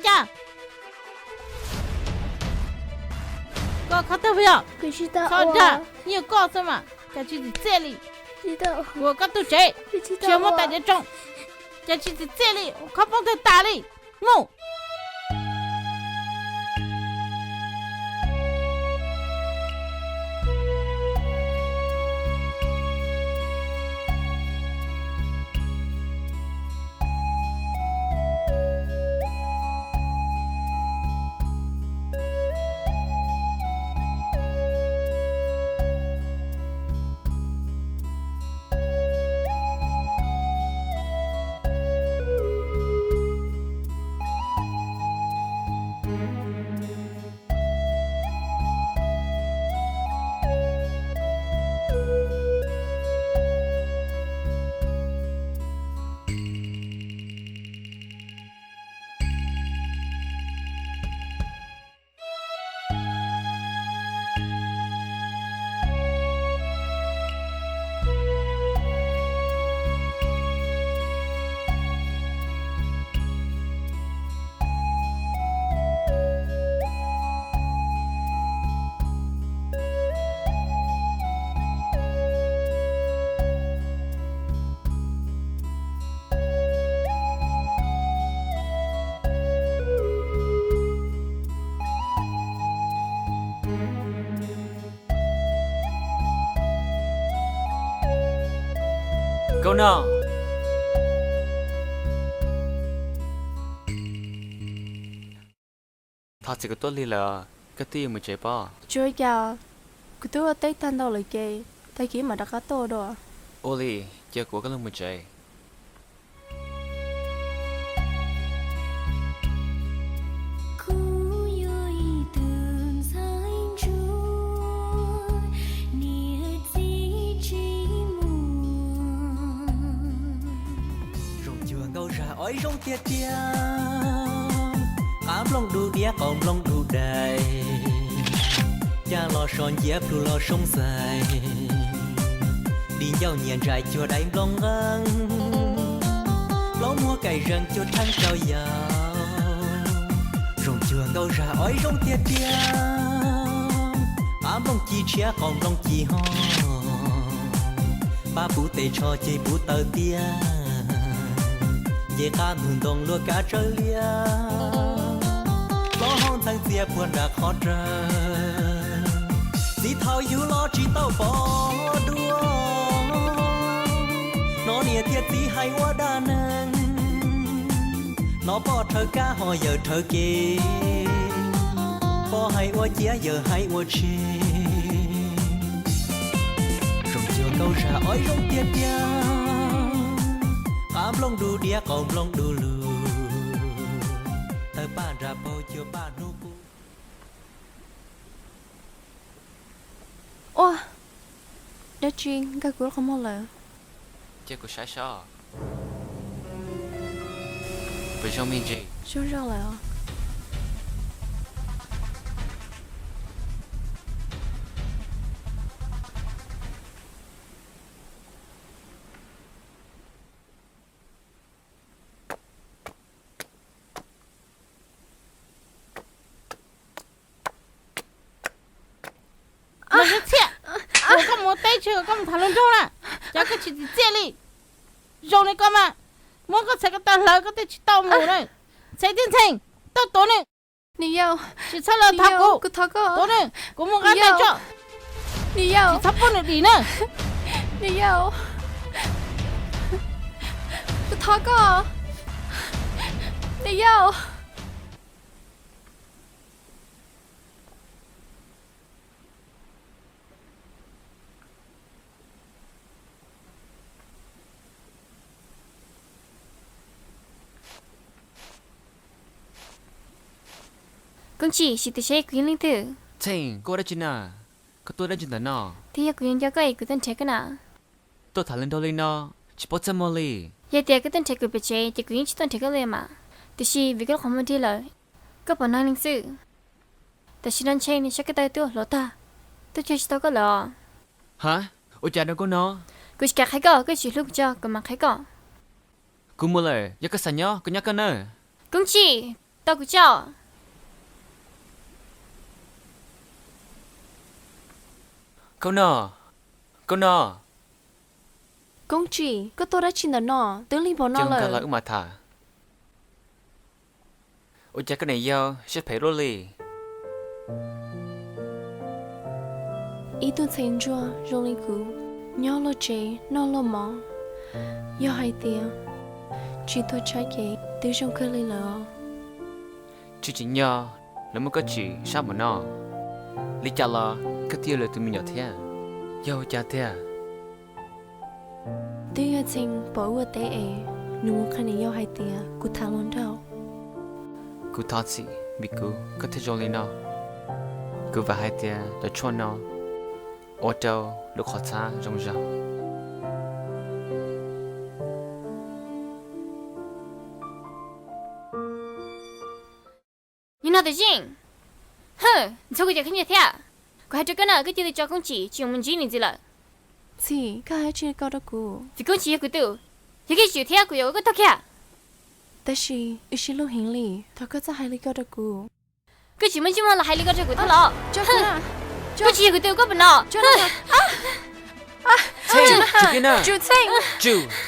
Cas koj khov twg puas yog? Txhob dag, yeej yog koj xwb mas. Cas tsis txim txiaj li? Ua koj tug tsev, tsis muab tais diav tsoo. Cas tsis txim txiaj li, khov poob tag tas li. Mus. Koj no. Thov txim, kuv tuaj lig lawm, koj twb yuav mus tsev pob? Tsis ua cas, kuv twb ua teb tag ntau lawm ces tag kis mam rov qab tuaj dua. Ua li, ces kuv coj koj los mus tsev. Zoo cuag nkauj zag ib zoo tiag tiag, qab nplooj dub diab qau nplooj dub dais, caj los so nciab plhu los soo xais, di ncauj nyias ntsais cuag dais nplooj nqeeb, plaub muag kaim zees cuag rheeb rau yaus. Zoo cuag nkauj zag ib zoo tiag tiag, qab nplooj ci tshiab qau nplooj ci ho, pab puv tes tsho ceg puv taw tiag, nce qab ntug ntoo luaj kav tsawv liab, plaub hau ntxheev txias puag nram qhov rawg, txiv thaum yug los tsis tau pom dua. Hnov niam thiab txiv hais ua dab neeg, hnov poj rhawv kab ho yawm rhawv kev, poj hais ua ciav yawm hais ua tshis. Zoo cuag nkauj zag ib zoo tiag tiag, qab nplooj dub diab qau nplooj dub lug, tawg paj nram paug cuag paj hnub qub. Ua, dab tsi nkag kuv lub qhov muag lawm? Cia kuv saib seb. Puas zoo me ntsis? Zoo zoo lawm os. Mas yog txhiaj, ua koj mus teb tsis, koj mus tham hluas nraug na, cas koj tsis txim txiaj li. Zoo li koj mas, muab koj txhais ko taw hlawv koj thiaj tsis tau mus na. Txheeb thiab Ntxhee, tuaj tuav nws. Niam yau, tsis txhob los thov kuv, kuv thov koj, tuav nws, kuv mus nqa tais tso. Niam yau, tsis txhob pub nws dim na. Niam yau, kuv thov koj, niam yau. Koob Tsim, sim tias seb kuv yog leej twg. Ntxhee, koj ua dab tsi na? Koj tuaj dab tsi ntawm no? Twb yog kuv yuav nco koj es kuv tuaj nrhiav koj na. Tuaj tham hluas nraug li no, tsis paub txaj muag li. Yog tias koj tuaj nrhiav kuv pem tsev ces kuv yeej tsis tuaj nrhiav koj li mas. Tiam sis vim koj lub qhov muag dig lawm, koj pom neeg xwb. Tam sim no ntshe nws sab ko taw twb ua hluav tag, twb cuag tsis tau koj lawm os. Ha? Ua cas rau koj no? Kuv tsis kam qhia koj, koj tsis hlub kuv tso kuv mam qhia koj. Kuv mus lawm, yog koj xav nyob kuv nyob koj nawb. Koob Tsim, Tos kuv tso. Koj no, koj no. Koob Tsim, koj tuaj dab tsi ntawm no? Twb lig npaum no lawm. Ua cas koj niam yau siab phem luaj li? Ib tug ntxhais ntsuag zoo li kuv, nyob luag tsev noj luag mov, yog hais tias tsis tuag tshaib ces twb zoo kawg li lawm os. Tsis tsim nyog lawv muab koj tsim sab npaum no, li cas los koj twb yog lawv tus me nyuam thiab. Yog ua cas tiag? Twb yog Txheej pom wb ua teb es nws mus qhia niam yau hais tias kuv tham hluas nraug. Kuv thov txim vim kuv koj thiaj zoo li no. Kuv vam hais tias cov tshuaj no ua rau lub qhov txhab zoo zog. Nim no tus Zeej, ntxhua kuv cov khaub ncaws thiab. Kuv hais rau koj na, koj cia li tso Koob Tsim, tsis yuav mus ntsib nws ntxiv lawm. Txhim, koj hais dab tsi li ko rau kuv? Vim Koob Tsim yog kuv tug, yog koj tsis tsum thiab kuv yuav ua koj tog kiag. Tab sis wb sib hlub heev li, thov koj txhob hais li ko rau kuv. Koj tsis muaj ntsej muag los hais li ko rau kuv thiab los? Koj tsis yog kuv tug koj puas no? Tsum kiag na. Tsum,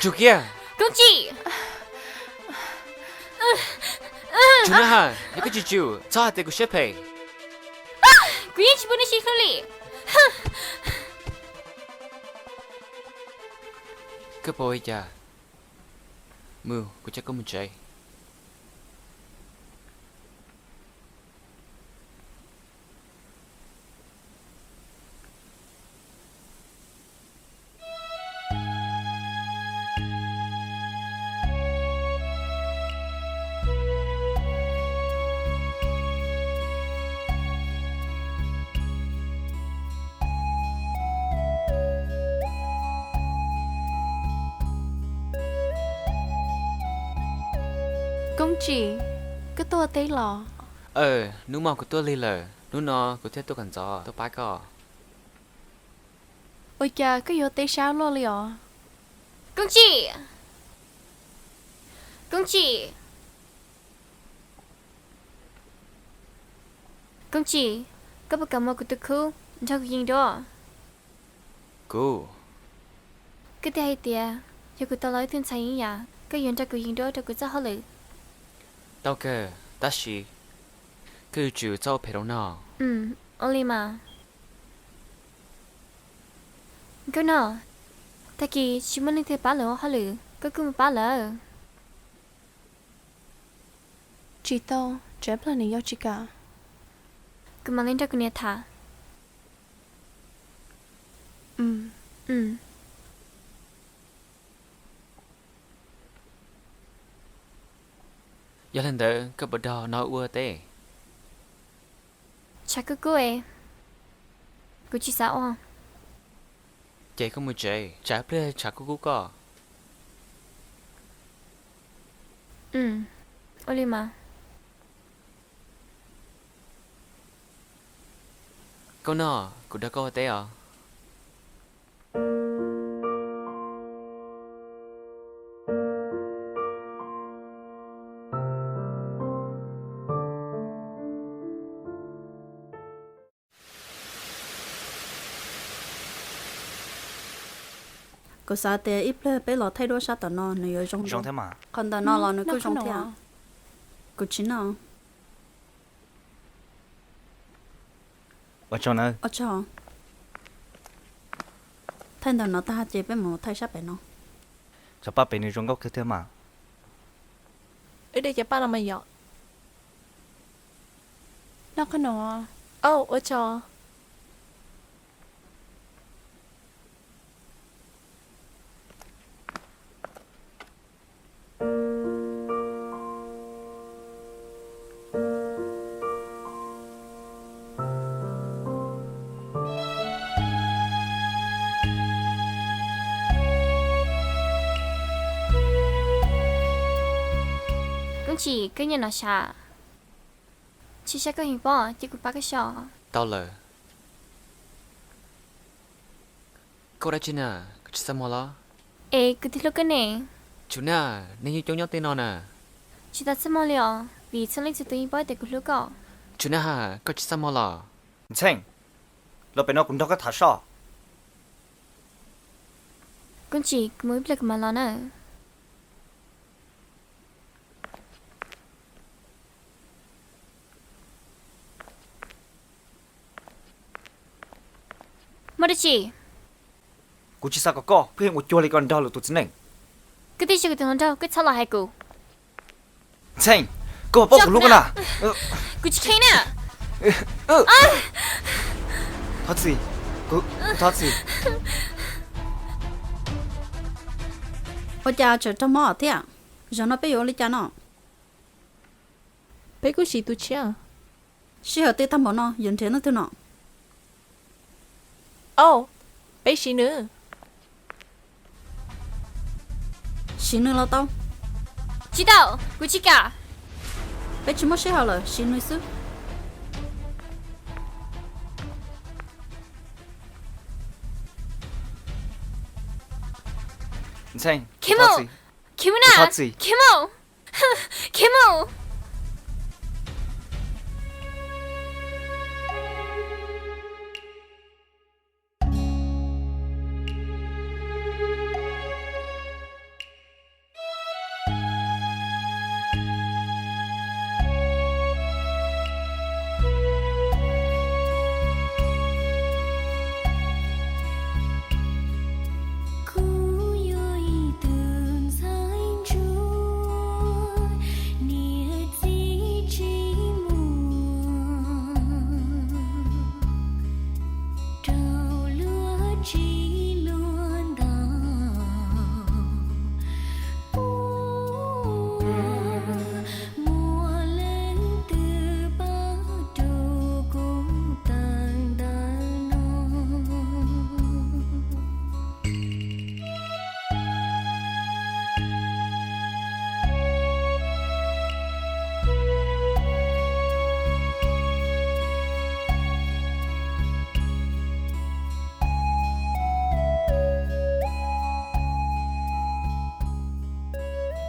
tsum kiag. Koob Tsim. Tsum na ha, yog koj tsis tsum txhob hais tias kuv siab phem. Kuv yeej tsis pub nej sib hlub li. Koj puas ua li cas? Mus, kuv coj koj mus tsev. Koob Tsim, koj tuaj teb los? Aws, hnub no kuv tuaj lig lawm, hnub no kuv thiaj tuaj kom ntxov tuaj pab koj. Ua cas koj yuav teb sab luaj li os? Koob Tsim! Koob Tsim! Koob Tsim, koj puas kam muab kuv tus khub nrog kuv yees duab? Kuv, koj twb hais tias yog kuv tau los ib tug ntxhais ib yam, koj yuav nrog kuv yees duab rau kuv txoj hauj lwm. Tau kawg, tab sis koj yuav tsum txhob ua phem rau no. Ua li mas. Nkauj Nog, tag kis tsis muaj leej twg pab lawv ua hauj lwm, koj kuj mus pab lawv. Tsis tau, tsam ib pliag nws yuav tsis kam. Kuv mam li nrog kuv niam tham. Yog li ntawd koj puas nrog nws ua teb? Tshav kub kub, kuv tsis xav ua. Ces koj mus tsev, tsam ib pliag tshav kub kub koj. Ua li mas. Nkauj Nog, kuv nrog koj ua teb os. Kuv xav tias ib pliag peb los thaij duab sab tom no nws yuav zoo thiab. Qhov ntawm no los nws kuj zoo thiab. Kuv tsis noj. Ua tsaug. Thaij ntawm no tag ces peb mus thaij sab pem no. Cov paj pem nws zoo nkauj kawg thiab mas. Wb de cov paj no mas yom. Noj qhov no. Ua tsaug. Koob Tsim, koj nyob no sav? Tsis saib koj heev pob, cia kuv pab koj xyuas. Tau lawm. Koj ua dab tsi na, koj tsis txaj muag los? Es kuv twb hlub koj ne. Tsuv na, neeg yeej coob nyob tej no na. Tsis tau txaj muag li os. Vim txhua leej txhua tus yeej paub tias kuv hlub koj. Tsum na has, koj tsis txaj muag los? Ntxhee, los pem no kuv nrog koj tham soj. Koj tsis, kuv mus ib pliag kuv mam los na. Muaj dab tsi? Kuv tsis xav kom koj pheej ua cuag li ko nrog lwm tus txiv neej. Koj twb yog kuv tus hluas nraug, koj txhob los hais kuv. Ntxhee, koj puas paub kuv hlub koj na? Kuv tsis kheev na. Thov txim, kuv thov txim. Ua cas tseem raug mob thiab? Zaum no peb yuav ua li cas no? Peb kuj siv tus tshiab. Sij hawm twb tag npaum no yuav nrhiav leej twg no? Au, peb siv nws. Siv nws los tau. Tsis tau, kuv tsis kam. Peb tsis muaj sij hawm lawm, siv nws xwb. Ntxhee, Khiv Mus, Khiv Mus na, Khiv Mus, Khiv Mus.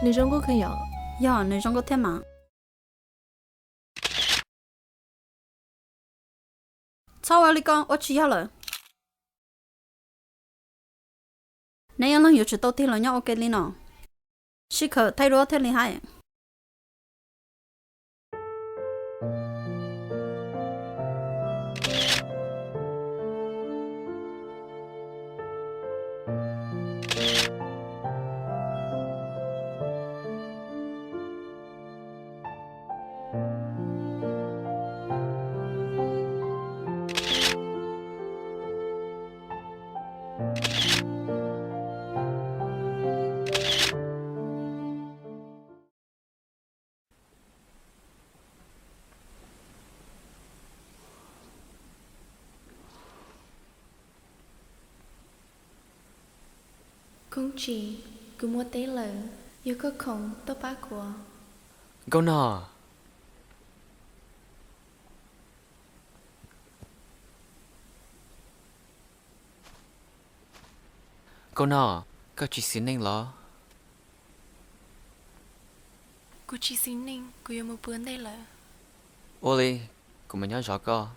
Nws zoo nkauj kawg yom? Yog, nws zoo nkauj thiab mas. Txhob ua li ko, ua tsis yog lawm. Neb ib leeg yuav tsum tau tig los nyob ua ke li no, sib khawm thaij duab thiaj li haib. Koob Tsis, kuv muaj teb lawm, yog koj khoom tuaj pab kuv. Nkauj Nog, Nkauj Nog, koj tsis xis neej los? Kuv tsis xis neej, kuv yuav mus pw ntej lawm. Ua li, kuv mam nyob zov koj.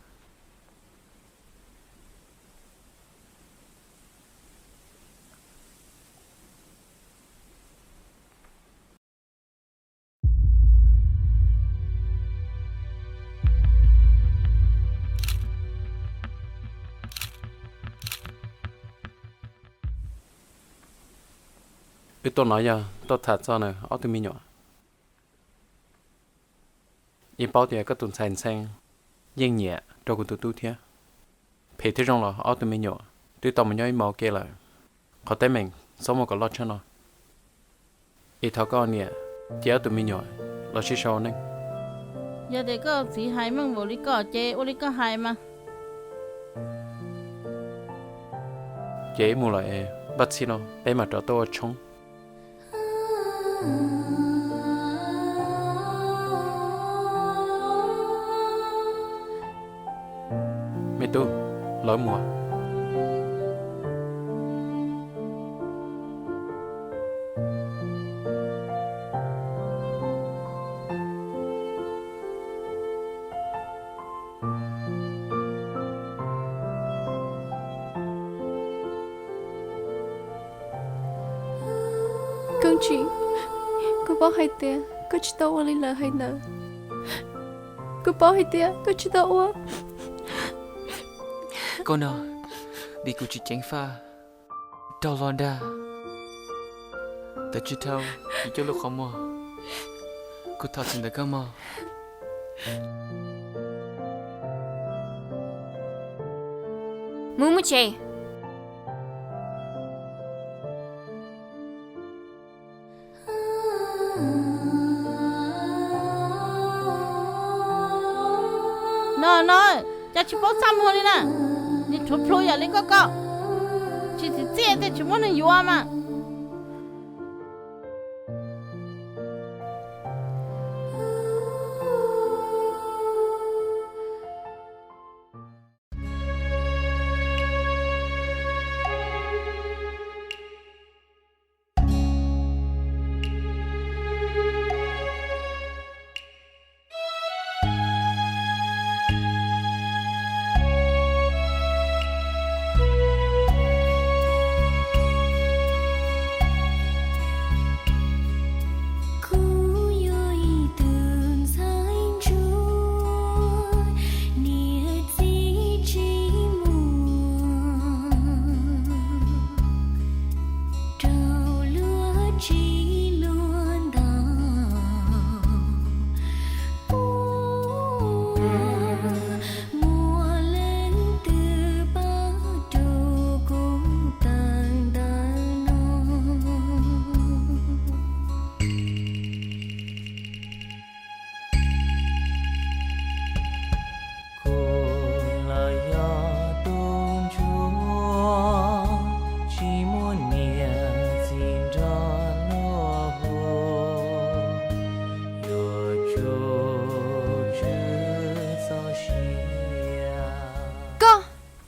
Wb tuaj no yog tuaj tham txog nws ob tug me nyuam. Yeej paub tias koj tus ntxhais Ntxhee yeej nyiam rau kuv tus tub thiab. Phem thiab zoo los ob tug me nyuam twb tau mus nyob ib hmos ua ke lawm. Qhov teeb meem txhob muaj kom loj tshaj no. Es thov koj niam cia ob tug me nyuam los sib sau ua neej. Yog tias koj txiv hais meej npaum li koj ces ua li koj hais mas. Ces wb mus lawm es npaj txhij no peb mam rov tuaj ua tshoob. Me tub, los mus. Tsis, kuv paub hais tias koj tsis tau ua li lawv hais ntawd. Kuv paub hais tias koj tsis tau ua. Koj no, vim kuv tsis ceev faj, raug los nrag, tawv tsis dhau, tsis coj lub qhov muag. Kuv thov txim ntawm koj mog. Mus mus tsev. No no, cas tsis paub txaj muag li na. Nim rhuav plhu yam li koj ko, tsis txim txiaj thiaj tsis muab neeg yuav mas. Kuv yog ib tug ntxhais ntsuag, niam txiv tsis muag, rau luag tsis luag ntaus. Muaj leej twg pab rau kuv tawm ntawm no. Kuv los yog tus ntsuag, tsis muaj niam txiv nrog luag hu, yuav tsum tswj txoj sia. Koj,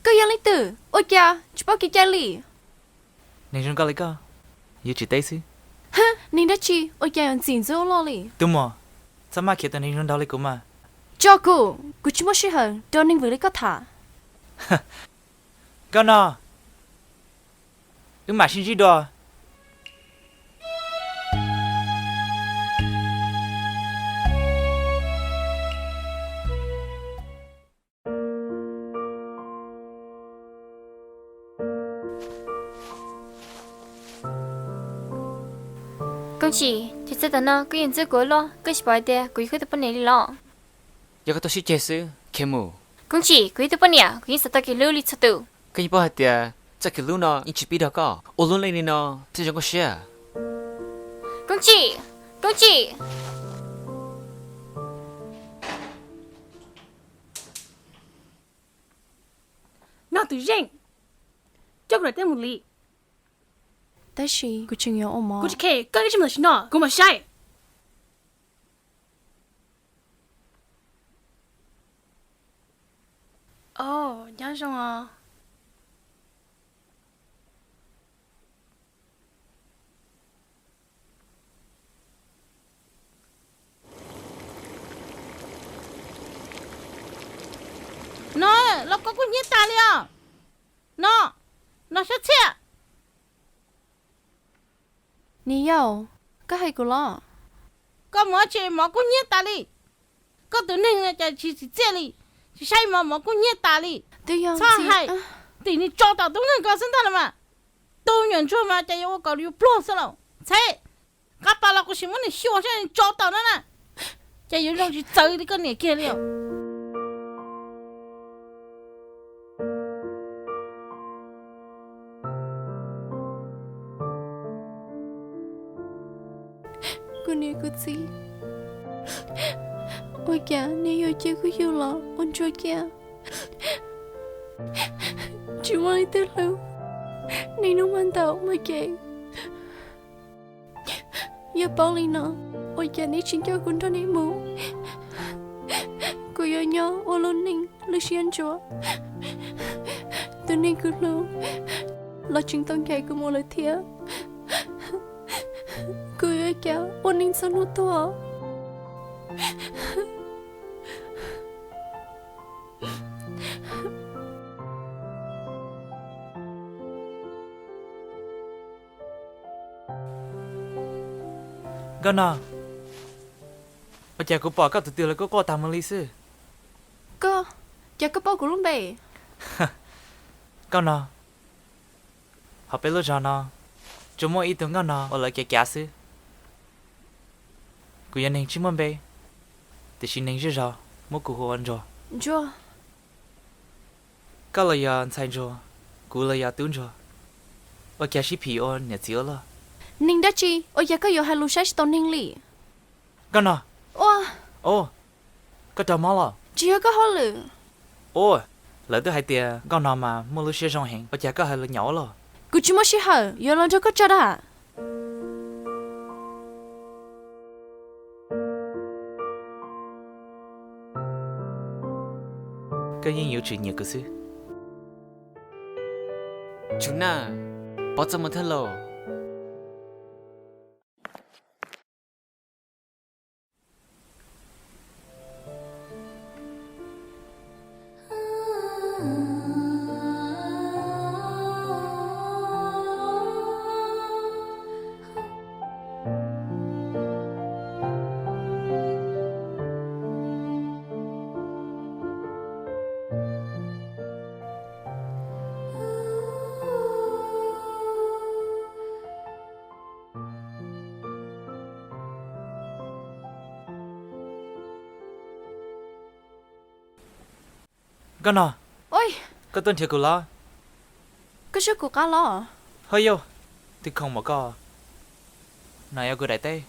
koj yog leej twg? Ua cas tsis paub kev cai li? Neeg zoo nkauj li koj, yuav tsis teb xwb. Neeg dab tsi ua cas yuav ntxim ntxub loj li? Tus muam, txhob maj khiav tus neeg zoo nraug li kuv mas. Tso kuv, kuv tsis muaj sij hawm rau neeg vwm li koj tham. Nkauj no, wb mam sib ntsib dua. Koob Tsim, ces txij tag no koj yuav ntxub kuv ua luaj, koj tsis pom hais tias kuv yog koj tus poj niam li los? Yog koj tuaj sib ceg xwb, khiav mus. Koob Tsim, kuv yog tus poj niam, kuv yeej xav tau kev hlub li txhua tus. Koj yeej paub hais tias txoj kev hlub no yeej tsis pib rau koj, ua lub neej li no thiaj zoo nkauj siab. Koob Tsim, Koob Tsim. No tus zeej, coj kuv daim teb mus li. Tab sis kuv tseem yuav ua mov. Kuv tsis khe, koj ib tsis mus tam sim no, kuv mam saib. Os, nyob zoo os. No, los koj kuj hnyiab tas li os. No, no sab txhiaj. Niam yau, koj hais kuv los? Koj mus dab tsi mov kub hnyiab tas li? Koj tus neeg cas tsis txim txiaj li, tsis saib mov, mov kub hnyiab tas li. Twb yog txhob hais, tim nws tso tom tub nkeeg ko xwb ntag los mas. Tus nyuam ntsuag mas cas yuav ua kom yus pluag xwb lauj. Ntxheb, qab pas los kuv sim muab nws xyuas saib nws tso tom no na, cas yuav zoo tsis txawv li koj niam kiag li os. Kuv niam kuv txiv, ua cas neb yuav cia kuv yug los ua ntsuag kiag, tsis muaj leej twg hlub, neb hnub mag ntaum mus ces. Yog paub li no, ua cas neb tsis coj kuv nrog neb mus? Kuv yuav nyob ua lub neej lwj siab ntsuav, tus neeg kuv hlub los tseem tau ncaim kuv mus lawm thiab. Kuv yuav ua cas ua neej txog hnub tuag? Nkauj Nog, ua cas kuv pom koj tus twg los kuj quaj tag mus li xwb? Koj, cas koj paub kuv lub npe? Nkauj Nog, hauv peb lub zos no tsuas muaj ib tug Nkauj Nog uas lawv cav cav xwb. Kuv yog neeg tsis muaj npe, tiam sis neeg zej zog muab kuv hu ua Ntsuag. Ntsuag. Koj los yog ntxhais Ntsuag, kuv los yog tub Ntsuag, ua cas sib phim ua niam txiv ua luaj? Neeg dab tsi ua cas koj yuav hais lus saib tsis taus neeg li? Nkauj Nog. Ua, koj raug mob los? Tsis yog koj hauj lwm. Ua, lawv twb hais tias Nkauj Nog mas muaj lub siab zoo heev, ua cas koj hais lus nyaum ua luaj? Kuv tsis muaj sij hawm yuav los nrog koj tso dag. Koj yeej yuav tsum nyiam kuv xwb. Tsum na, pov txoj moo thawj lauj. Nkauj Nog, koj tuaj nrhiav kuv los? Koj sab kuv qab los? Ho yog, twb khoom npaum koj, no yog kuv daim teb.